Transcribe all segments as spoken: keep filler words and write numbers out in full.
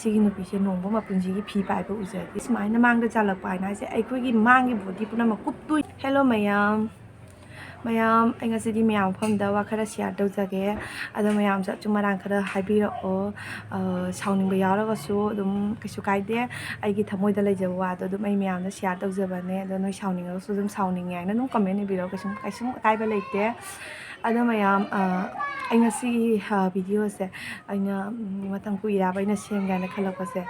ꯁꯤꯒꯤ ꯅꯨꯄꯤꯁꯦ ꯅꯣꯡꯃ ꯃꯄꯨꯟꯁꯤꯒꯤ ꯐꯤ ꯄꯥꯏꯕ ꯎꯖꯗꯦ꯫ ꯁꯨꯃꯥꯏꯅ ꯃꯥꯡꯗ ꯆꯥꯜꯂꯛꯄ ꯍꯥꯏꯅ ꯍꯥꯏꯁꯦ ꯑꯩꯈꯣꯏꯒꯤ ꯃꯥꯡꯒꯤ ꯕꯣꯗꯤ ꯄꯨꯝꯅꯃꯛ ꯀꯨꯞꯇꯣꯏ꯫ ꯍꯦꯜꯂꯣ ꯃꯌꯥꯝ, ꯃꯌꯥꯝ, ꯑꯩ ꯉꯁꯤꯗꯤ ꯃꯌꯥꯝ ꯃꯐꯝꯗ ꯋꯥ ꯈꯔ ꯁꯤꯌꯥꯔ ꯇꯧꯖꯒꯦ꯫ ꯑꯗꯣ ꯃꯌꯥꯝꯁꯨ ꯑꯆꯨꯝ ꯑꯔꯥꯟ ꯈꯔ ꯍꯥꯏꯕꯤꯔꯛꯑꯣ꯫ ꯑ, ꯁꯥꯎꯅꯤꯡꯕ ꯌꯥꯎꯔꯒꯁꯨ ꯑꯗꯨꯝ ꯀꯩꯁꯨ ꯀꯥꯏꯗꯦ꯫ ꯑꯩꯒꯤ ꯊꯃꯣꯏꯗ ꯂꯩꯖꯕ ꯋꯥꯗꯣ ꯑꯗꯨꯝ ꯑꯩ ꯃꯌꯥꯝꯗ ꯁꯤꯌꯥꯔ ꯇꯧꯖꯕꯅꯦ꯫ ꯑꯗꯣ ꯅꯣꯏ ꯁꯥꯎꯅꯤꯡꯉꯒꯁꯨ ꯑꯗꯨꯝ ꯁꯥꯎꯅꯤꯡꯉꯦ ꯍꯥꯏꯅ ꯑꯗꯨꯝ ꯀꯃꯦꯟ ꯏꯕꯤꯔꯛꯑꯣ꯫ ꯀꯩꯁꯨꯝ, ꯀꯩꯁꯨꯝ ꯑꯀꯥꯏꯕ ꯂꯩꯇꯦ꯫ ꯑꯗꯣ ꯃꯌꯥꯝ, ꯑ, ꯑꯩ ꯉꯁꯤꯒꯤ, ꯑ, ꯚꯤꯗꯤꯑꯣꯁꯦ ꯑꯩꯅ, ꯎꯝ, ꯃꯇꯝ ꯀꯨꯏꯔꯦꯕ ꯑꯩꯅ ꯁꯦꯝꯒꯦ ꯍꯥꯏꯅ ꯈꯜꯂꯛꯄꯁꯦ꯫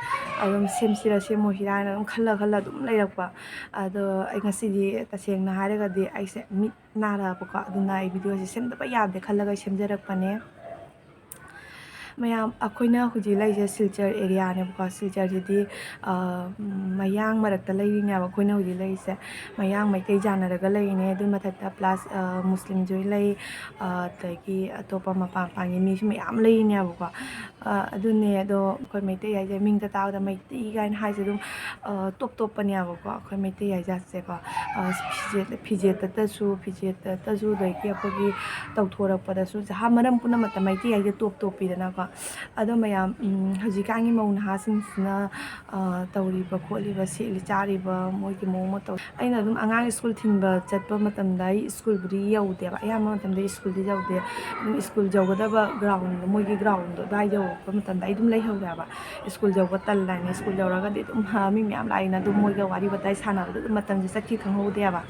ꯑꯗꯨꯝ ꯁꯦꯝꯁꯤꯔ ꯁꯦꯝꯃꯣꯏꯁꯤꯔ ꯍꯥꯏꯅ ꯑꯗꯨꯝ ꯈꯜꯂ ꯈꯜꯂ ꯑꯗꯨꯝ ꯂꯩꯔꯛꯄ꯫ ꯑꯗꯣ ꯑꯩ ꯉꯁꯤꯗꯤ ꯇꯁꯦꯡꯅ ꯍꯥꯏꯔꯒꯗꯤ ꯑꯩꯁꯦ ꯃꯤꯠ ꯅꯥꯔꯛꯑꯕꯀꯣ꯫ ꯑꯗꯨꯅ ꯑꯩ ꯚꯤꯗꯤꯑꯣꯁꯦ ꯁꯦꯝꯗꯕ ꯌꯥꯗꯦ ꯈꯜꯂꯒ ꯑꯩ ꯁꯦꯝꯖꯔꯛꯄꯅꯦ꯫ ꯃꯌꯥꯝ, ꯑꯩꯈꯣꯏꯅ ꯍꯧꯖꯤꯛ ꯂꯩꯔꯤꯁꯦ ꯁꯤꯜꯆꯔ ꯑꯦꯔꯤꯌꯥꯅꯦꯕꯀꯣ꯫ ꯁꯤꯜꯆꯔꯁꯤꯗꯤ, ꯑ, ꯃꯌꯥꯡ ꯃꯔꯛꯇ ꯂꯩꯔꯤꯅꯦꯕ ꯑꯩꯈꯣꯏꯅ ꯍꯧꯖꯤꯛ ꯂꯩꯔꯤꯁꯦ꯫ ꯃꯌꯥꯡ ꯃꯩꯇꯩ ꯌꯥꯅꯔꯒ ꯂꯩꯔꯤꯅꯦ꯫ ꯑꯗꯨꯏ ꯃꯊꯛꯇ ꯄ꯭ꯂꯁ, ꯑ, ꯃꯨꯁꯂꯤꯝꯁꯨ ꯂꯩ, ꯑ, ꯑꯗꯒꯤ ꯑꯇꯣꯞꯄ ꯃꯄꯥꯟ ꯃꯄꯥꯟꯒꯤ ꯃꯤꯁꯨ ꯃꯌꯥꯝ ꯂꯩꯔꯤꯅꯦꯕꯀꯣ꯫ ꯑ, ꯑꯗꯨꯅꯦ꯫ ꯑꯗꯣ ꯑꯩꯈꯣꯏ ꯃꯩꯇꯩ ꯍꯥꯏꯁꯦ ꯃꯤꯡꯗ ꯇꯥꯕꯗ ꯃꯩꯇꯩ ꯀꯥꯏꯅ ꯍꯥꯏꯁꯦ ꯑꯗꯨꯝ, ꯑ, ꯇꯣꯞ ꯇꯣꯞꯄꯅꯦꯕꯀꯣ꯫ ꯑꯩꯈꯣꯏ ꯃꯩꯇꯩ ꯍꯥꯏꯖꯥꯠꯁꯦꯀꯣ꯫ ꯑ, ꯐꯤꯖꯦꯠ, ꯐꯤꯖꯦꯠꯇꯇꯁꯨ, ꯐꯤꯖꯦꯠꯇꯇꯁꯨ, ꯑꯗꯒꯤ ꯑꯩꯈꯣꯏꯒꯤ ꯇꯧꯊꯣꯔꯛꯄꯗꯁꯨ ꯖꯍꯥ ꯃꯔꯝ ꯄꯨꯝꯅꯃꯛꯇ ꯃꯩꯇꯩ ꯍꯥꯏꯁꯦ ꯇꯣꯞ ꯇꯣꯞꯄꯤꯗꯅꯀꯣ꯫ ꯑꯗꯣ ꯃꯌꯥꯝ, ꯎꯝ, ꯍꯧꯖꯤꯛꯀꯥꯟꯒꯤ ꯃꯧ ꯅꯍꯥꯁꯤꯡꯁꯤꯅ, ꯑ, ꯇꯧꯔꯤꯕ ꯈꯣꯠꯂꯤꯕ, ꯁꯦꯠꯂꯤ ꯆꯥꯔꯤꯕ, ꯃꯣꯏꯒꯤ ꯃꯑꯣꯡ ꯃꯇꯧ, ꯑꯩꯅ ꯑꯗꯨꯝ ꯑꯉꯥꯡ ꯁ꯭ꯀꯨꯜ ꯊꯤꯟꯕ ꯆꯠꯄ ꯃꯇꯝꯗ ꯑꯩ ꯁ꯭ꯀꯨꯜꯕꯨꯗꯤ ꯌꯧꯗꯦꯕ꯫ ꯑꯌꯥꯝꯕ ꯃꯇꯝꯗ ꯁ꯭ꯀꯨꯜꯗꯤ ꯌꯧꯗꯦ꯫ ꯑꯗꯨꯝ ꯁ꯭ꯀꯨꯜ ꯌꯧꯒꯗꯕ ꯒ꯭ꯔꯥꯎꯟꯗꯣ, ꯃꯣꯏꯒꯤ ꯒ꯭ꯔꯥꯎꯟꯗꯣ ꯑꯗꯨꯋꯥꯏ ꯌꯧꯔꯛꯄ ꯃꯇꯝꯗ ꯑꯩ ꯑꯗꯨꯝ ꯂꯩꯍꯧꯔꯦꯕ꯫ ꯁ꯭ꯀꯨꯜ ꯌꯧꯕ ꯇꯜꯂꯅꯤ꯫ ꯁ꯭ꯀꯨꯜ ꯌꯧꯔꯒꯗꯤ ꯑꯗꯨꯝ, ꯍꯥ, ꯃꯤ ꯃꯌꯥꯝ ꯂꯥꯛꯏꯅ ꯑꯗꯨꯝ ꯃꯣꯏꯒ ꯋꯥꯔꯤ ꯋꯥꯇꯥꯏ ꯁꯥꯟꯅꯕꯗ ꯑꯗꯨꯝ ꯃꯇꯝꯁꯦ ꯆꯠꯈꯤ ꯈꯪꯍꯧꯗꯦꯕ꯫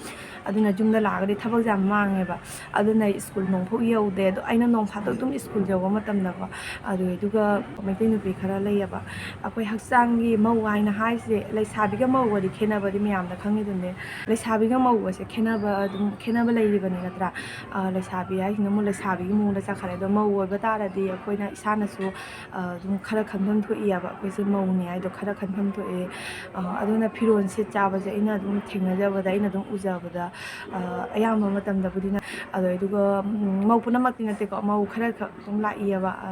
ꯑꯗꯨꯅ ꯌꯨꯝꯗ ꯂꯥꯛꯑꯒꯗꯤ ꯊꯕꯛꯁꯦ ꯌꯥꯝ ꯃꯥꯡꯉꯦꯕ꯫ ꯑꯗꯨꯅ ꯁ꯭ꯀꯨꯜ ꯅꯣꯡꯐꯥꯎ ꯌꯧꯗꯦ꯫ ꯑꯗꯣ ꯑꯩꯅ ꯅꯣꯡ ꯐꯥꯗꯣꯛ ꯑꯗꯨꯝ ꯁ꯭ꯀꯨꯜ ꯌꯧꯕ ꯃꯇꯝꯗꯀꯣ, ꯑꯗꯨꯗꯨꯒ ꯃꯩꯇꯩ ꯅꯨꯄꯤ ꯈꯔ ꯂꯩꯌꯦꯕ꯫ ꯑꯩꯈꯣꯏ ꯍꯛꯆꯥꯡꯒꯤ ꯃꯧ ꯍꯥꯏꯅ ꯍꯥꯏꯁꯦ, ꯂꯩꯁꯥꯕꯤꯒ ꯃꯧꯒꯗꯤ ꯈꯦꯠꯅꯕꯗꯤ ꯃꯌꯥꯝꯅ ꯈꯪꯉꯤꯗꯨꯅꯦ꯫ ꯂꯩꯁꯥꯕꯤꯒ ꯃꯧꯒꯁꯦ ꯈꯦꯠꯅꯕ ꯑꯗꯨꯝ, ꯈꯦꯠꯅꯕ ꯂꯩꯔꯤꯕꯅꯤ ꯅꯠꯇ꯭ꯔꯥ? ꯑ, ꯂꯩꯁꯥꯕꯤ ꯍꯥꯏꯁꯤꯅ ꯑꯃꯨꯛ ꯂꯩꯁꯥꯕꯤꯒꯤ ꯃꯑꯣꯡꯗ ꯆꯠꯈ꯭ꯔꯦ꯫ ꯑꯗꯣ ꯃꯧ ꯑꯣꯏꯕ ꯇꯥꯔꯗꯤ ꯑꯩꯈꯣꯏꯅ ꯏꯁꯥꯅꯁꯨ, ꯑ, ꯑꯗꯨꯝ ꯈꯔ ꯈꯟꯐꯝ ꯊꯣꯛꯏꯑꯕ꯫ ꯑꯩꯈꯣꯏꯁꯦ ꯃꯧꯅꯦ ꯍꯥꯏꯗꯣ ꯈꯔ ꯈꯟꯐꯝ ꯊꯣꯛꯑꯦ꯫ ꯑ, ꯑꯗꯨꯅ ꯐꯤꯔꯣꯜ ꯁꯦꯠ ꯆꯥꯕꯁꯦ ꯑꯩꯅ ꯑꯗꯨꯝ ꯊꯦꯡꯅꯖꯕꯗ, ꯑꯩꯅ ꯑꯗꯨꯝ ꯎꯖꯕꯗ, ꯑ, ꯑꯌꯥꯝꯕ ꯃꯇꯝꯗꯕꯨꯗꯤ ꯅ-, ꯑꯗꯣ ꯑꯗꯨꯒ, ꯎꯝ, ꯃꯧ ꯄꯨꯝꯅꯃꯛꯇꯤ ꯅꯠꯇꯦꯀꯣ, ꯃꯧ ꯈꯔ ꯈꯛ ꯑꯗꯨꯝ ꯂꯥꯛꯏꯑꯕ꯫ ꯑ,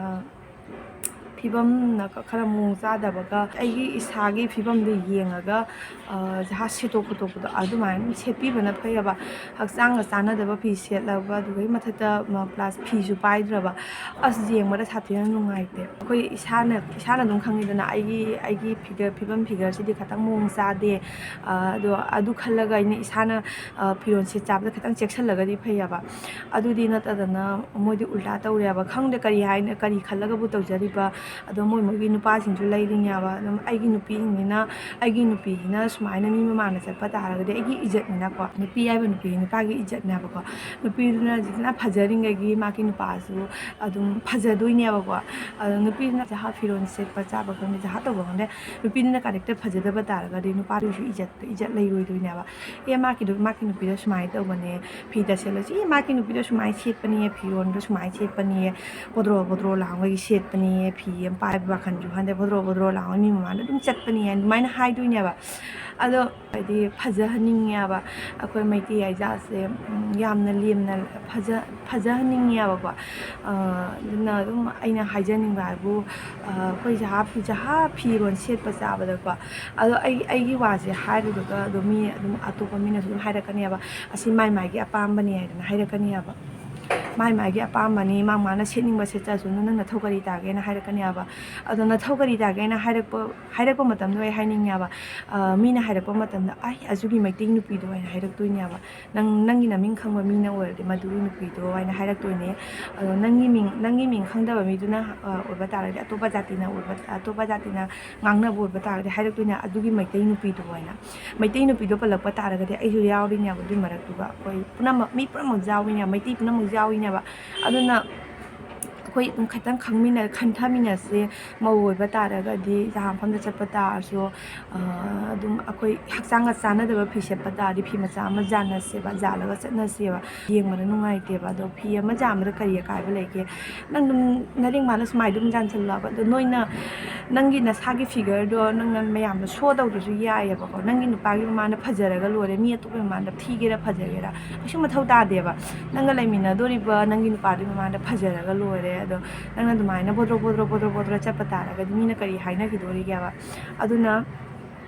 ꯐꯤ ꯐꯤꯕꯝꯅ ꯈꯔ ꯃꯑꯣꯡ ꯆꯥꯗꯕꯒ ꯑꯩꯒꯤ ꯏꯁꯥꯒꯤ ꯐꯤꯕꯝꯗꯨ ꯌꯦꯡꯉꯒ, ꯑ, ꯖꯍꯥ ꯁꯦꯠꯇꯣꯛ ꯈꯣꯠꯇꯣꯛꯄꯗꯣ ꯑꯗꯨꯃꯥꯏꯅ ꯁꯦꯠꯄꯤꯕꯅ ꯐꯩꯌꯦꯕ꯫ ꯍꯛꯆꯥꯡꯒ ꯆꯥꯟꯅꯗꯕ ꯐꯤ ꯁꯦꯠꯂꯕ, ꯑꯗꯨꯗꯒꯤ ꯃꯊꯛꯇ, ꯃ, ꯄ꯭ꯂꯁ ꯐꯤꯁꯨ ꯄꯥꯏꯗ꯭ꯔꯕ, ꯑꯁ, ꯌꯦꯡꯕꯗ ꯁꯥꯊꯤꯅ ꯅꯨꯡꯉꯥꯏꯇꯦ꯫ ꯑꯩꯈꯣꯏ ꯏꯁꯥꯅ, ꯏꯁꯥꯅ ꯑꯗꯨꯝ ꯈꯪꯉꯤꯗꯅ, ꯑꯩꯒꯤ, ꯑꯩꯒꯤ ꯐꯤꯒꯔ, ꯐꯤꯕꯝ ꯐꯤꯒꯔꯁꯤꯗꯤ ꯈꯤꯇꯪ ꯃꯑꯣꯡ ꯆꯥꯗꯦ꯫ ꯑ, ꯑꯗꯣ ꯑꯗꯨ ꯈꯜꯂꯒ ꯑꯩꯅ ꯏꯁꯥꯅ, ꯑ, ꯐꯤꯔꯣꯜ ꯁꯦꯠ ꯆꯥꯕꯗ ꯈꯤꯇꯪ ꯆꯦꯛꯁꯤꯜꯂꯒꯗꯤ ꯐꯩꯌꯦꯕ꯫ ꯑꯗꯨꯗꯤ ꯅꯠꯇꯗꯅ ꯃꯣꯏꯗꯤ ꯎꯜꯇꯥ ꯇꯧꯔꯦꯕ꯫ ꯈꯪꯗꯦ ꯀꯔꯤ ꯍꯥꯏꯅ, ꯀꯔꯤ ꯈꯜꯂꯒꯕꯨ ꯇꯧꯖꯔꯤꯕ꯫ ꯑꯗꯣ ꯃꯣꯏ ꯃꯣꯏꯒꯤ ꯅꯨꯄꯥꯁꯤꯡꯁꯨ ꯂꯩꯔꯤꯅꯦꯕ꯫ ꯑꯗꯨꯝ ꯑꯩꯒꯤ ꯅꯨꯄꯤꯁꯤꯡꯁꯤꯅ, ꯑꯩꯒꯤ ꯅꯨꯄꯤꯁꯤꯅ ꯁꯨꯃꯥꯏꯅ ꯃꯤ ꯃꯃꯥꯡꯗ ꯆꯠꯄ ꯇꯥꯔꯒꯗꯤ ꯑꯩꯒꯤ ꯏꯖꯠꯅꯤꯅꯀꯣ꯫ ꯅꯨꯄꯤ ꯍꯥꯏꯕ ꯅꯨꯄꯤ ꯅꯨꯄꯥꯒꯤ ꯏꯖꯠꯅꯦꯕꯀꯣ꯫ ꯅꯨꯄꯤꯗꯨꯅ ꯍꯧꯖꯤꯛꯅ ꯐꯖꯔꯤꯉꯩꯒꯤ ꯃꯥꯒꯤ ꯅꯨꯄꯥꯁꯨ ꯑꯗꯨꯝ ꯐꯖꯗꯣꯏꯅꯦꯕꯀꯣ꯫ ꯑꯗꯣ ꯅꯨꯄꯤꯗꯨꯅ ꯖꯍꯥ ꯐꯤꯔꯣꯜ ꯁꯦꯠꯄ ꯆꯥꯕ ꯈꯪꯗꯦ, ꯖꯍꯥ ꯇꯧꯕ ꯈꯪꯗꯦ, ꯅꯨꯄꯤꯗꯨꯅ ꯀꯦꯔꯦꯛꯇꯔ ꯐꯖꯗꯕ ꯇꯥꯔꯒꯗꯤ ꯅꯨꯄꯥꯗꯨꯒꯤꯁꯨ ꯏꯖꯠ, ꯏꯖꯠ ꯂꯩꯔꯣꯏꯗꯣꯏꯅꯦꯕ꯫ ꯑꯦ, ꯃꯥꯒꯤꯗꯨ, ꯃꯥꯒꯤ ꯅꯨꯄꯤꯗꯣ ꯁꯨꯃꯥꯏꯅ ꯇꯧꯕꯅꯦ, ꯐꯤꯗ ꯁꯦꯠꯂꯁꯨ, "ꯑꯦ, ꯃꯥꯒꯤ ꯅꯨꯄꯤꯗꯣ ꯁꯨꯃꯥꯏꯅ ꯁꯦꯠꯄꯅꯦ, ꯐꯤꯔꯣꯟꯗꯣ ꯁꯨꯃꯥꯏꯅ ꯁꯦꯠꯄꯅꯦ, ꯕꯣꯗ꯭ꯔꯣ ꯕꯣꯗ꯭ꯔꯣ ꯂꯥꯎꯉꯩꯒꯤ ꯁꯦꯠꯄꯅꯦ, ꯐꯤ ꯑꯃ ꯄꯥꯏꯕ ꯋꯥꯈꯜꯁꯨ ꯈꯟꯗꯦ, ꯕꯣꯗ꯭ꯔꯣ ꯕꯣꯗ꯭ꯔꯣ ꯂꯥꯎꯉꯩ ꯃꯤ ꯃꯃꯥꯡꯗ ꯑꯗꯨꯝ ꯆꯠꯄꯅꯦ", ꯑꯗꯨꯃꯥꯏꯅ ꯍꯥꯏꯗꯣꯏꯅꯦꯕ꯫ ꯑꯗꯣ ꯍꯥꯏꯗꯤ ꯐꯖꯍꯟꯅꯤꯡꯉꯦꯕ꯫ ꯑꯩꯈꯣꯏ ꯃꯩꯇꯩ ꯏꯖꯠꯁꯦ, ꯎꯝ, ꯌꯥꯝꯅ ꯂꯦꯝꯅ ꯐꯖ-, ꯐꯖꯍꯟꯅꯤꯡꯉꯦꯕꯀꯣ꯫ ꯑ, ꯑꯗꯨꯅ ꯑꯗꯨꯝ ꯑꯩꯅ ꯍꯥꯏꯖꯅꯤꯡꯕ ꯍꯥꯏꯕꯨ, ꯑ, ꯑꯩꯈꯣꯏ ꯖꯍꯥ ꯐꯤ, ꯖꯍꯥ ꯐꯤꯔꯣꯟ ꯁꯦꯠꯄ ꯆꯥꯕꯗꯀꯣ, ꯑꯗꯣ ꯑꯩ, ꯑꯩꯒꯤ ꯋꯥꯁꯦ ꯍꯥꯏꯔꯨꯔꯒ ꯑꯗꯨꯝ ꯃꯤ ꯑꯗꯨꯝ ꯑꯇꯣꯞꯄ ꯃꯤꯅꯁꯨ ꯑꯗꯨꯝ ꯍꯥꯏꯔꯛꯀꯅꯦꯕ, "ꯑꯁꯤ ꯃꯥꯏ ꯃꯥꯏꯒꯤ ꯑꯄꯥꯝꯕꯅꯦ" ꯍꯥꯏꯗꯅ ꯍꯥꯏꯔꯛꯀꯅꯦꯕ꯫ ꯃꯥꯏ ꯃꯥꯏꯒꯤ ꯑꯄꯥꯝꯕꯅꯤ, ꯃꯥ ꯃꯥꯅ ꯁꯦꯠꯅꯤꯡꯕ ꯁꯦꯠꯆꯔꯁꯅꯨ, ꯅꯪ ꯅꯊꯧ ꯀꯔꯤ ꯇꯥꯒꯦꯅ ꯍꯥꯏꯔꯛꯀꯅꯦꯕ꯫ ꯑꯗꯣ ꯅꯊꯧ ꯀꯔꯤ ꯇꯥꯒꯦꯅ ꯍꯥꯏꯔꯛꯄ, ꯍꯥꯏꯔꯛꯄ ꯃꯇꯝꯗ ꯑꯩ ꯍꯥꯏꯅꯤꯡꯉꯦꯕ, ꯑ, ꯃꯤꯅ ꯍꯥꯏꯔꯛꯄ ꯃꯇꯝꯗ, "ꯑꯩ ꯑꯗꯨꯒꯤ ꯃꯩꯇꯩ ꯅꯨꯄꯤꯗꯣ" ꯍꯥꯏꯅ ꯍꯥꯏꯔꯛꯇꯣꯏꯅꯦꯕ꯫ ꯅꯪ, ꯅꯪꯒꯤ ꯅꯃꯤꯡ ꯈꯪꯕ ꯃꯤꯅ ꯑꯣꯏꯔꯗꯤ "ꯃꯗꯨꯒꯤ ꯅꯨꯄꯤꯗꯣ" ꯍꯥꯏꯅ ꯍꯥꯏꯔꯛꯇꯣꯏꯅꯦ꯫ ꯑꯗꯣ ꯅꯪꯒꯤ ꯃꯤꯡ, ꯅꯪꯒꯤ ꯃꯤꯡ ꯈꯪꯗꯕ ꯃꯤꯗꯨꯅ, ꯑ, ꯑꯣꯏꯕ ꯇꯥꯔꯒꯗꯤ, ꯑꯇꯣꯞꯄ ꯖꯥꯇꯤꯅ ꯑꯣꯏꯕ, ꯑꯇꯣꯞꯄ ꯖꯥꯇꯤꯅ ꯉꯥꯡꯅꯕ ꯑꯣꯏꯕ ꯇꯥꯔꯒꯗꯤ ꯍꯥꯏꯔꯛꯇꯣꯏꯅꯦ, "ꯑꯗꯨꯒꯤ ꯃꯩꯇꯩ ꯅꯨꯄꯤꯗꯣ" ꯍꯥꯏꯅ꯫ ꯃꯩꯇꯩ ꯅꯨꯄꯤꯗꯣ ꯄꯜꯂꯛꯄ ꯇꯥꯔꯒꯗꯤ ꯑꯩꯁꯨ ꯌꯥꯎꯔꯤꯅꯦꯕ ꯑꯗꯨꯏ ꯃꯔꯛꯇꯨꯒ꯫ ꯑꯩꯈꯣꯏ ꯄꯨꯝꯅꯃꯛ, ꯃꯤ ꯄꯨꯝꯅꯃꯛ ꯌꯥꯎꯔꯤꯅꯦꯕ, ꯃꯩꯇꯩ ꯄꯨꯝꯅꯃꯛ ꯌꯥꯎꯔꯤꯅꯦꯕ꯫ ꯑꯗꯨꯅ ꯑꯩꯈꯣꯏ ꯑꯗꯨꯝ ꯈꯤꯇꯪ ꯈꯪꯃꯤꯟꯅ-, ꯈꯟꯊꯃꯤꯟꯅꯁꯦ꯫ ꯃꯧ ꯑꯣꯏꯕ ꯇꯥꯔꯒꯗꯤ ꯖꯍꯥ ꯃꯐꯝꯗ ꯆꯠꯄ ꯇꯥꯔꯁꯨ, ꯑ, ꯑꯗꯨꯝ ꯑꯩꯈꯣꯏ ꯍꯛꯆꯥꯡꯒ ꯆꯥꯟꯅꯗꯕ ꯐꯤ ꯁꯦꯠꯄ ꯇꯥꯔꯗꯤ ꯐꯤ ꯃꯆꯥ ꯑꯃ ꯌꯥꯟꯅꯁꯦꯕ, ꯌꯥꯜꯂꯒ ꯆꯠꯅꯁꯦꯕ꯫ ꯌꯦꯡꯕꯗ ꯅꯨꯡꯉꯥꯏꯇꯦꯕ꯫ ꯑꯗꯣ ꯐꯤ ꯑꯃ ꯌꯥꯟꯕꯗ ꯀꯔꯤ ꯑꯀꯥꯏꯕ ꯂꯩꯒꯦ? ꯅꯪ ꯑꯗꯨꯝ ꯅꯔꯦꯡ ꯃꯥꯅ ꯁꯨꯃꯥꯏ ꯑꯗꯨꯝ ꯌꯥꯟꯁꯜꯂꯣꯕ꯫ ꯑꯗꯣ ꯅꯣꯏꯅ ꯅꯪꯒꯤ ꯅꯁꯥꯒꯤ ꯐꯤꯒꯔꯗꯣ ꯅꯪꯅ ꯃꯌꯥꯝꯗ ꯁꯣ ꯇꯧꯗ꯭ꯔꯁꯨ ꯌꯥꯏꯌꯦꯕꯀꯣ꯫ ꯅꯪꯒꯤ ꯅꯨꯄꯥꯒꯤ ꯃꯃꯥꯡꯗ ꯐꯖꯔꯒ ꯂꯣꯏꯔꯦ꯫ ꯃꯤ ꯑꯇꯣꯞꯄꯒꯤ ꯃꯃꯥꯡꯗ ꯊꯤꯒꯦꯔꯥ ꯐꯖꯒꯦꯔꯥ ꯀꯩꯁꯨ ꯃꯊꯧ ꯇꯥꯗꯦꯕ꯫ ꯅꯪꯒ ꯂꯩꯃꯤꯟꯅꯗꯣꯔꯤꯕ ꯅꯪꯒꯤ ꯅꯨꯄꯥꯗꯨꯒꯤ ꯃꯃꯥꯡꯗ ꯐꯖꯔꯒ ꯂꯣꯏꯔꯦ꯫ ꯑꯗꯣ ꯅꯪꯅ ꯑꯗꯨꯃꯥꯏꯅ ꯕꯣꯗ꯭ꯔꯣ ꯕꯣꯗ꯭ꯔꯣ ꯕꯣꯗ꯭ꯔꯣ ꯕꯣꯗ꯭ꯔꯣ ꯆꯠꯄ ꯇꯥꯔꯒꯗꯤ ꯃꯤꯅ ꯀꯔꯤ ꯍꯥꯏꯅꯈꯤꯗꯣꯔꯤꯒꯦꯕ? ꯑꯗꯨꯅ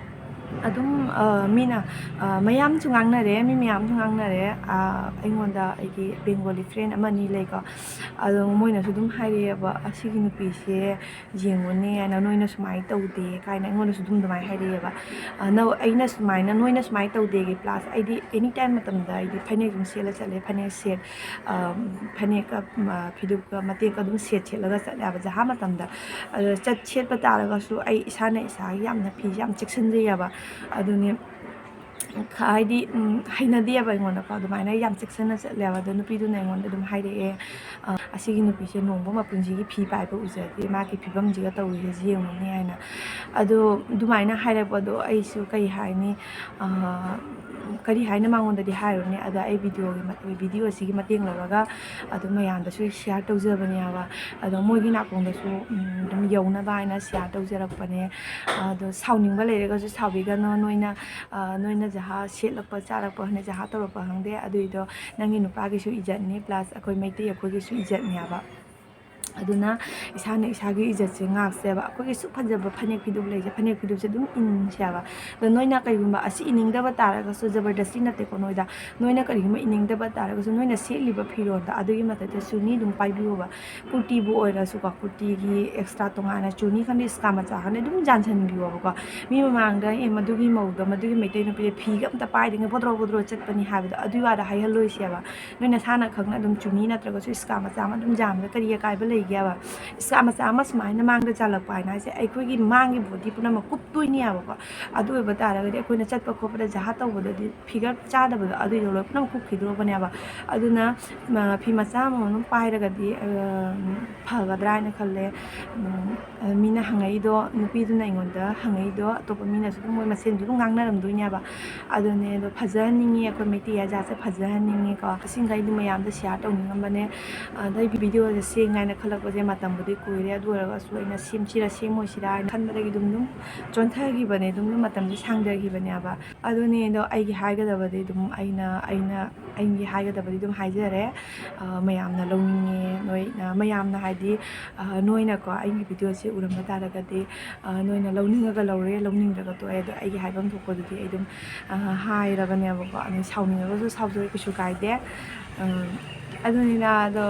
ꯑꯗꯨꯝ, ꯑ, ꯃꯤꯅ, ꯑ, ꯃꯌꯥꯝꯁꯨ ꯉꯥꯡꯅꯔꯦ, ꯃꯤ ꯃꯌꯥꯝꯁꯨ ꯉꯥꯡꯅꯔꯦ꯫ ꯑ, ꯑꯩꯉꯣꯟꯗ ꯑꯩꯒꯤ ꯕꯦꯡꯒꯣꯂꯤ ꯐ꯭ꯔꯦꯟ ꯑꯃꯅꯤ ꯂꯩꯀꯣ, ꯑꯗꯣ ꯃꯣꯏꯅꯁꯨ ꯑꯗꯨꯝ ꯍꯥꯏꯔꯛꯑꯦꯕ, "ꯑꯁꯤꯒꯤ ꯅꯨꯄꯤꯁꯦ ꯌꯦꯡꯉꯨꯅꯦ" ꯍꯥꯏꯅ, "ꯅꯣꯏꯅ ꯁꯨꯃꯥꯏꯅ ꯇꯧꯗꯦ" ꯀꯥꯏꯅ ꯑꯩꯉꯣꯟꯗꯁꯨ ꯑꯗꯨꯝ ꯑꯗꯨꯃꯥꯏꯅ ꯍꯥꯏꯔꯛꯑꯦꯕ꯫ ꯑ, ꯅ-, ꯑꯩꯅ ꯁꯨꯃꯥꯏꯅ, ꯅꯣꯏꯅ ꯁꯨꯃꯥꯏꯅ ꯇꯧꯗꯦꯒꯤ, ꯄ꯭ꯂꯁ ꯑꯩꯗꯤ ꯑꯦꯅꯤ ꯇꯥꯏꯝ ꯃꯇꯝꯗ ꯑꯩꯗꯤ ꯐꯅꯦꯛ ꯑꯗꯨꯝ ꯁꯦꯠꯂ ꯆꯠꯂꯦ, ꯐꯅꯦꯛ ꯁꯦꯠ, ꯑ, ꯐꯅꯦꯛꯀ, ꯃ-, ꯐꯤꯗꯨꯞꯀ ꯃꯇꯦꯛꯀ ꯑꯗꯨꯝ ꯁꯦꯠ ꯁꯦꯠꯂꯒ ꯆꯠꯂꯦꯕ ꯖꯍꯥ ꯃꯇꯝꯗ꯫ ꯑꯗꯣ ꯆꯠ-, ꯁꯦꯠꯄ ꯇꯥꯔꯒꯁꯨ ꯑꯩ ꯏꯁꯥꯅ ꯏꯁꯥꯒꯤ ꯌꯥꯝꯅ ꯐꯤꯁꯦ ꯌꯥꯝ ꯆꯦꯛꯁꯤꯟꯖꯩꯌꯦꯕ꯫ ꯑꯗꯨꯅꯦ, ꯈ-, ꯍꯥꯏꯗꯤ, ꯎꯝ, ꯍꯩꯅꯗꯦꯕ ꯑꯩꯉꯣꯟꯗꯀꯣ, ꯑꯗꯨꯃꯥꯏꯅ ꯌꯥꯝ ꯆꯦꯛꯁꯤꯟꯅ ꯆꯠꯂꯦꯕ꯫ ꯑꯗꯣ ꯅꯨꯄꯤꯗꯨꯅ ꯑꯩꯉꯣꯟꯗ ꯑꯗꯨꯝ ꯍꯥꯏꯔꯛꯑꯦ, "ꯑ, ꯑꯁꯤꯒꯤ ꯅꯨꯄꯤꯁꯦ ꯅꯣꯡꯃ ꯃꯄꯨꯟꯁꯤꯒꯤ ꯐꯤ ꯄꯥꯏꯕ ꯎꯖꯗꯦ, ꯃꯥꯒꯤ ꯐꯤꯕꯝꯁꯤꯒ ꯇꯧꯔꯤꯁꯦ ꯌꯦꯡꯉꯨꯅꯦ" ꯍꯥꯏꯅ꯫ ꯑꯗꯣ ꯑꯗꯨꯃꯥꯏꯅ ꯍꯥꯏꯔꯛꯄꯗꯣ ꯑꯩꯁꯨ ꯀꯩ ꯍꯥꯏꯅꯤ, ꯑ, ꯀꯔꯤ ꯍꯥꯏꯅ ꯃꯉꯣꯟꯗꯗꯤ ꯍꯥꯏꯔꯨꯅꯤ? ꯑꯗ ꯑꯩ ꯚꯤꯗꯤꯑꯣꯒꯤ ꯃ-, ꯚꯤꯗꯤꯑꯣ ꯑꯁꯤꯒꯤ ꯃꯇꯦꯡ ꯂꯧꯔꯒ ꯑꯗꯨꯝ ꯃꯌꯥꯝꯗꯁꯨ ꯁꯤꯌꯥꯔ ꯇꯧꯖꯕꯅꯦꯕ꯫ ꯑꯗꯣ ꯃꯣꯏꯒꯤ ꯅꯥꯀꯣꯡꯗꯁꯨ, ꯎꯝ, ꯑꯗꯨꯝ ꯌꯧꯅꯕ ꯍꯥꯏꯅ ꯁꯤꯌꯥꯔ ꯇꯧꯖꯔꯛꯄꯅꯦ꯫ ꯑꯗꯣ ꯁꯥꯎꯅꯤꯡꯕ ꯂꯩꯔꯒꯁꯨ ꯁꯥꯎꯕꯤꯒꯅꯨ꯫ ꯅꯣꯏꯅ, ꯑ, ꯅꯣꯏꯅ ꯖꯍꯥ ꯁꯦꯠꯂꯛꯄ ꯆꯥꯔꯛꯄ ꯍꯥꯏꯅ ꯖꯍꯥ ꯇꯧꯔꯛꯄ ꯈꯪꯗꯦ꯫ ꯑꯗꯨꯏꯗꯣ ꯅꯪꯒꯤ ꯅꯨꯄꯥꯒꯤꯁꯨ ꯏꯖꯠꯅꯤ, ꯄ꯭ꯂꯁ ꯑꯩꯈꯣꯏ ꯃꯩꯇꯩ ꯑꯩꯈꯣꯏꯒꯤꯁꯨ ꯏꯖꯠꯅꯦꯕ꯫ ꯑꯗꯨꯅ ꯏꯁꯥꯅ ꯏꯁꯥꯒꯤ ꯏꯖꯠꯁꯦ ꯉꯥꯛꯁꯦꯕ꯫ ꯑꯩꯈꯣꯏꯒꯤ ꯁꯨꯛ ꯐꯖꯕ ꯐꯅꯦꯛ ꯐꯤꯗꯨꯞ ꯂꯩꯁꯦ, ꯐꯅꯦꯛ ꯐꯤꯗꯨꯞꯁꯦ ꯑꯗꯨꯝ ꯏꯟꯁꯦꯕ꯫ ꯑꯗꯣ ꯅꯣꯏꯅ ꯀꯩꯒꯨꯝꯕ ꯑꯁꯤ ꯏꯅꯤꯡꯗꯕ ꯇꯥꯔꯒꯁꯨ, ꯖꯕꯔꯗꯁꯇꯤ ꯅꯠꯇꯦꯀꯣ ꯅꯣꯏꯗ, ꯅꯣꯏꯅ ꯀꯔꯤꯒꯨꯝꯕ ꯏꯅꯤꯡꯗꯕ ꯇꯥꯔꯒꯁꯨ, ꯅꯣꯏꯅ ꯁꯦꯠꯂꯤꯕ ꯐꯤꯔꯣꯜꯗꯣ ꯑꯗꯨꯒꯤ ꯃꯊꯛꯇ ꯆꯨꯅꯤ ꯑꯗꯨꯝ ꯄꯥꯏꯕꯤꯌꯣꯕ꯫ ꯀꯨꯔꯇꯤꯕꯨ ꯑꯣꯏꯔꯁꯨꯀꯣ, ꯀꯨꯔꯇꯤꯒꯤ ꯑꯦꯛꯁꯇ꯭ꯔꯥ ꯇꯣꯉꯥꯟꯅ ꯆꯨꯅꯤ ꯈꯪꯗꯦ, ꯏꯁꯀꯥ ꯃꯆꯥ ꯈꯪꯗꯦ, ꯑꯗꯨꯝ ꯌꯥꯟꯁꯤꯟꯕꯤꯌꯣꯕꯀꯣ꯫ ꯃꯤ ꯃꯃꯥꯡꯗ, "ꯑꯦ, ꯃꯗꯨꯒꯤ ꯃꯧꯗꯣ, ꯃꯗꯨꯒꯤ ꯃꯩꯇꯩ ꯅꯨꯄꯤꯗ ꯐꯤꯒ ꯑꯝꯇ ꯄꯥꯏꯗ꯭ꯔꯤꯉꯩ ꯕꯣꯗ꯭ꯔꯣ ꯕꯣꯗ꯭ꯔꯣ ꯆꯠꯄꯅꯤ" ꯍꯥꯏꯕꯗꯣ, ꯑꯗꯨꯏ ꯋꯥꯗ ꯍꯥꯏꯍꯜꯂꯣꯏꯁꯦꯕ꯫ ꯅꯣꯏ ꯅꯁꯥꯅ ꯈꯪꯅ ꯑꯗꯨꯝ ꯆꯨꯅꯤ ꯅꯠꯇ꯭ꯔꯒꯁꯨ ꯏꯁꯀꯥ ꯃꯆꯥ ꯑꯃ ꯑꯗꯨꯝ ꯌꯥꯟꯕꯗ ꯀꯔꯤ ꯑꯀꯥꯏꯕ ꯂꯩꯒꯦꯕ? ꯏꯁꯀꯥ ꯃꯆꯥ ꯑꯃ ꯁꯨꯃꯥꯏꯅ ꯃꯥꯡꯗ ꯆꯥꯜꯂꯛꯄ ꯍꯥꯏꯅ ꯍꯥꯏꯁꯦ, ꯑꯩꯈꯣꯏꯒꯤ ꯃꯥꯡꯒꯤ ꯕꯣꯗꯤ ꯄꯨꯝꯅꯃꯛ ꯀꯨꯞꯇꯣꯏꯅꯦꯕꯀꯣ꯫ ꯑꯗꯨ ꯑꯣꯏꯕ ꯇꯥꯔꯒꯗꯤ ꯑꯩꯈꯣꯏꯅ ꯆꯠꯄ ꯈꯣꯠꯄꯗ ꯖꯍꯥ ꯇꯧꯕꯗꯗꯤ ꯐꯤꯒꯔ ꯆꯥꯗꯕꯗꯣ ꯑꯗꯨꯏꯗꯣ ꯂꯣꯏ ꯄꯨꯝꯅꯃꯛ ꯀꯨꯞꯈꯤꯗ꯭ꯔꯣꯕꯅꯦꯕ꯫ ꯑꯗꯨꯅ, ꯃ, ꯐꯤ ꯃꯆꯥ ꯑꯃꯃꯝ ꯄꯥꯏꯔꯒꯗꯤ, ꯑ, ꯐꯒꯗ꯭ꯔꯥ ꯍꯥꯏꯅ ꯈꯜꯂꯦ꯫ ꯎꯝ, ꯑ, ꯃꯤꯅ ꯍꯪꯉꯛꯏꯗꯣ, ꯅꯨꯄꯤꯗꯨꯅ ꯑꯩꯉꯣꯟꯗ ꯍꯪꯉꯛꯏꯗꯣ, ꯑꯇꯣꯞꯄ ꯃꯤꯅꯁꯨ ꯑꯗꯨꯝ ꯃꯣꯏ ꯃꯁꯦꯟꯁꯨ ꯑꯗꯨꯝ ꯉꯥꯡꯅꯔꯝꯗꯣꯏꯅꯦꯕ꯫ ꯑꯗꯨꯅꯦ, ꯑꯗꯣ ꯐꯖꯍꯟꯅꯤꯡꯉꯤ, ꯑꯩꯈꯣꯏ ꯃꯩꯇꯩ ꯏꯖꯠꯁꯦ ꯐꯖꯍꯟꯅꯤꯡꯉꯤꯀꯣ꯫ ꯑꯁꯤꯡꯈꯩꯗꯤ ꯃꯌꯥꯝꯗ ꯁꯤꯌꯥꯔ ꯇꯧꯅꯤꯡꯉꯝꯕꯅꯦ꯫ ꯑꯗ ꯑꯩ ꯚꯤꯗꯤꯑꯣꯁꯦ ꯁꯦꯡꯅ ꯍꯥꯏꯅ ꯈꯜꯂꯛ- ꯄꯣꯠꯁꯦ ꯃꯇꯝꯕꯨꯗꯤ ꯀꯨꯏꯔꯦ, ꯑꯗꯨ ꯑꯣꯏꯔꯒꯁꯨ ꯑꯩꯅ ꯁꯦꯝꯁꯤꯔ ꯁꯦꯝꯃꯣꯏꯁꯤꯔ ꯍꯥꯏꯅ ꯈꯟꯕꯗꯒꯤ ꯑꯗꯨꯝ ꯑꯗꯨꯝ ꯆꯣꯟꯊꯈꯤꯕꯅꯦ, ꯑꯗꯨꯝ ꯑꯗꯨꯝ ꯃꯇꯝꯁꯦ ꯁꯥꯡꯊꯈꯤꯕꯅꯦꯕ꯫ ꯑꯗꯨꯅꯦ, ꯑꯗꯣ ꯑꯩꯒꯤ ꯍꯥꯏꯒꯗꯕꯗꯤ ꯑꯗꯨꯝ ꯑꯩꯅ ꯑꯩꯅ ꯑꯩꯒꯤ ꯍꯥꯏꯒꯗꯕꯗꯤ ꯑꯗꯨꯝ ꯍꯥꯏꯖꯔꯦ꯫ ꯑ, ꯃꯌꯥꯝꯅ ꯂꯧꯅꯤꯡꯉꯦ, ꯅꯣꯏ, ꯑ, ꯃꯌꯥꯝꯅ ꯍꯥꯏꯗꯤ, ꯑ, ꯅꯣꯏꯅꯀꯣ ꯑꯩꯒꯤ ꯚꯤꯗꯤꯑꯣꯁꯦ ꯎꯔꯝꯕ ꯇꯥꯔꯒꯗꯤ, ꯑ, ꯅꯣꯏꯅ ꯂꯧꯅꯤꯡꯉꯒ ꯂꯧꯔꯦ, ꯂꯧꯅꯤꯡꯗ꯭ꯔꯒ ꯇꯣꯛꯑꯦ꯫ ꯑꯗꯣ ꯑꯩꯒꯤ ꯍꯥꯏꯐꯝ ꯊꯣꯛꯄꯗꯨꯗꯤ ꯑꯩ ꯑꯗꯨꯝ, ꯑ, ꯍꯥꯏꯔꯕꯅꯦꯕꯀꯣ꯫ ꯑꯗꯨ ꯁꯥꯎꯅꯤꯡꯉꯒꯁꯨ ꯁꯥꯎꯖꯔꯣꯏ, ꯀꯩꯁꯨ ꯀꯥꯏꯗꯦ꯫ ꯑ, ꯑꯗꯨꯅꯤꯅ ꯑꯗꯣ